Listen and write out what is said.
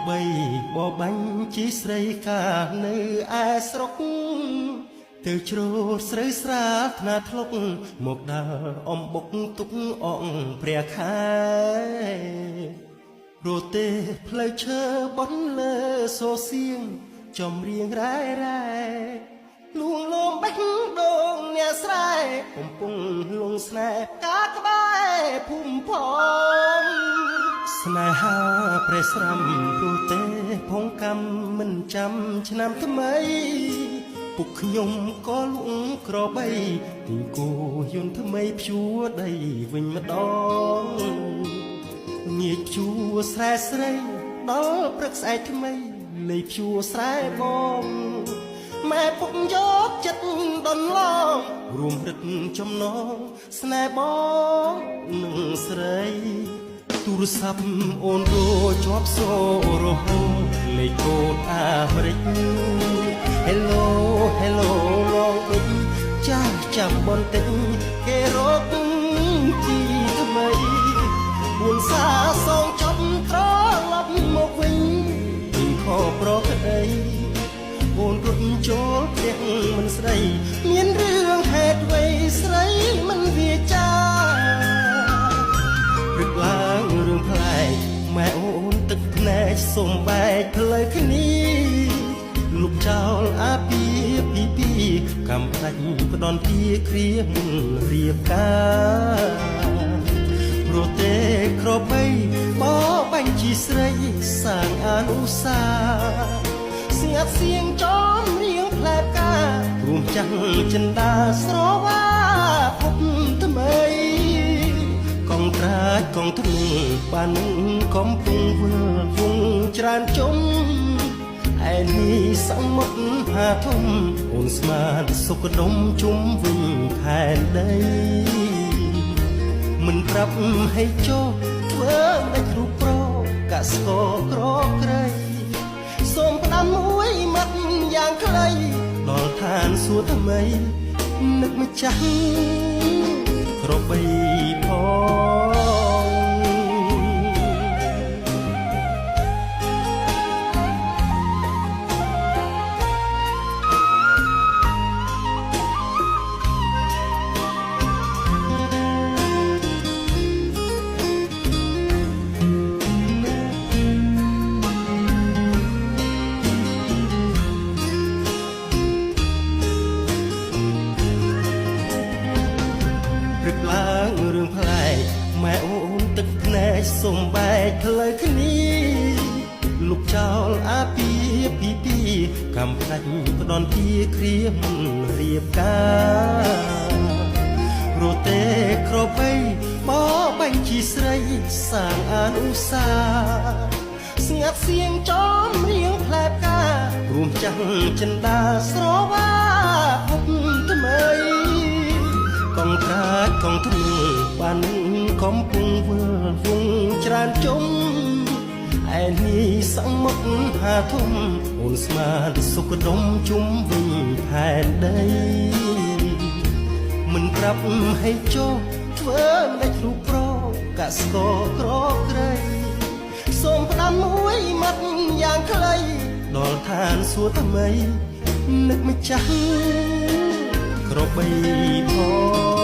បីបបាញ់ជាស្រីកាលនៅឯស្រុកទៅជ្រូតស្រូវស្រាលថ្នាធ្លុកមកដល់អំបុកទុកអងព្រះខែរទេផ្លូវឈើបនលើសូសៀងចំរៀងរ៉ែរ៉ែលួងលោមបេះដូងអ្នកស្រែកំពុងលងស្នេហ៍កាក្បែរភូមិផង ស្នេហាប្រេះស្រាំព្រោះទេផងកម្មមិនចាំឆ្នាំថ្មីពុកខ្ញុំក៏លួងក្របីទីងគោយន្តថ្មីព្យួរដីវិញម្ដងងាកព្យួរស្រែស្រីដល់ព្រឹកស្អែកថ្មីលេព្យួរស្រែបងម៉ែពុកយកចិត្តដន្លងរួមរឹតចំណងស្នេហ៍បងនឹងស្រី ទូរស័ព្ទអូនរជាប់សូរហូតលេខកូដអាមេរិក Hello Hello ឡងដូចចាស់ចាំបន្តិចគេរកទីថ្មីពួនសាសងចប់ត្រឡប់មកវិញពីខប្រក្តីអូនរត់ចូលផ្ទះមិនស្រីមានរឿងហេតុអ្វីស្រីមិនវាចា ព្រឹកឡើងរឿងប្លែកម៉ែអូនទឹកភ្នែកសុំបែកផ្លូវគ្នាលុបចោលអាពីពីពីកំផ្ដាច់ផ្ដន់ពីគ្រាមុនរៀបការព្រោះទេក្របីបបាញ់ជាស្រីសាងអនុសាស្ងាត់សៀងចំរៀងផ្លែផ្ការួមចាំងចិន្តាស្រវាភពថ្មី កងត្រាចកងធ្នូបានកំពុងវិលវងច្រើនជុំឯនេះសមុទ្រហាធំអូនស្មានសុខដុមជុំវិញផែនដីមិនប្រាប់ឲ្យចុះធ្វើមិនដាច់រូបប្រកាស្កក្រក្រៃសូមផ្ដាំមួយមាត់យ៉ាងខ្លីដល់ឋានសួគ៌ថ្មីនឹកម្ចាស់ក្របីផង ព្រឹកឡើងរឿងប្លែកម៉ែអូនទឹកភ្នែកសុំបែកផ្លូវគ្នាលុបចោលអាពីពីពីកំផ្ដាច់ផ្ដន់ពីគ្រាមុនរៀបការរទេក្របីបបាញ់ជាស្រីសាងអនុសាស្ងាត់សៀងចំរៀងផ្លែផ្ការួមចាំងចិន្តាស្រវាភពថ្មី កងត្រាចកងធ្នូបានកំពុងវិលវងច្រើនជុំឯនេះសមុទ្រហាធំអូនស្មានសុខដុមជុំវិញផែនដីមិនប្រាប់ឲ្យចុះធ្វើមិនដាច់រូបប្រកាស្កក្រក្រៃសូមផ្ដាំមួយមាត់យ៉ាងខ្លីដល់ឋានសួគ៌ថ្មីនឹកម្ចាស់ក្របីផង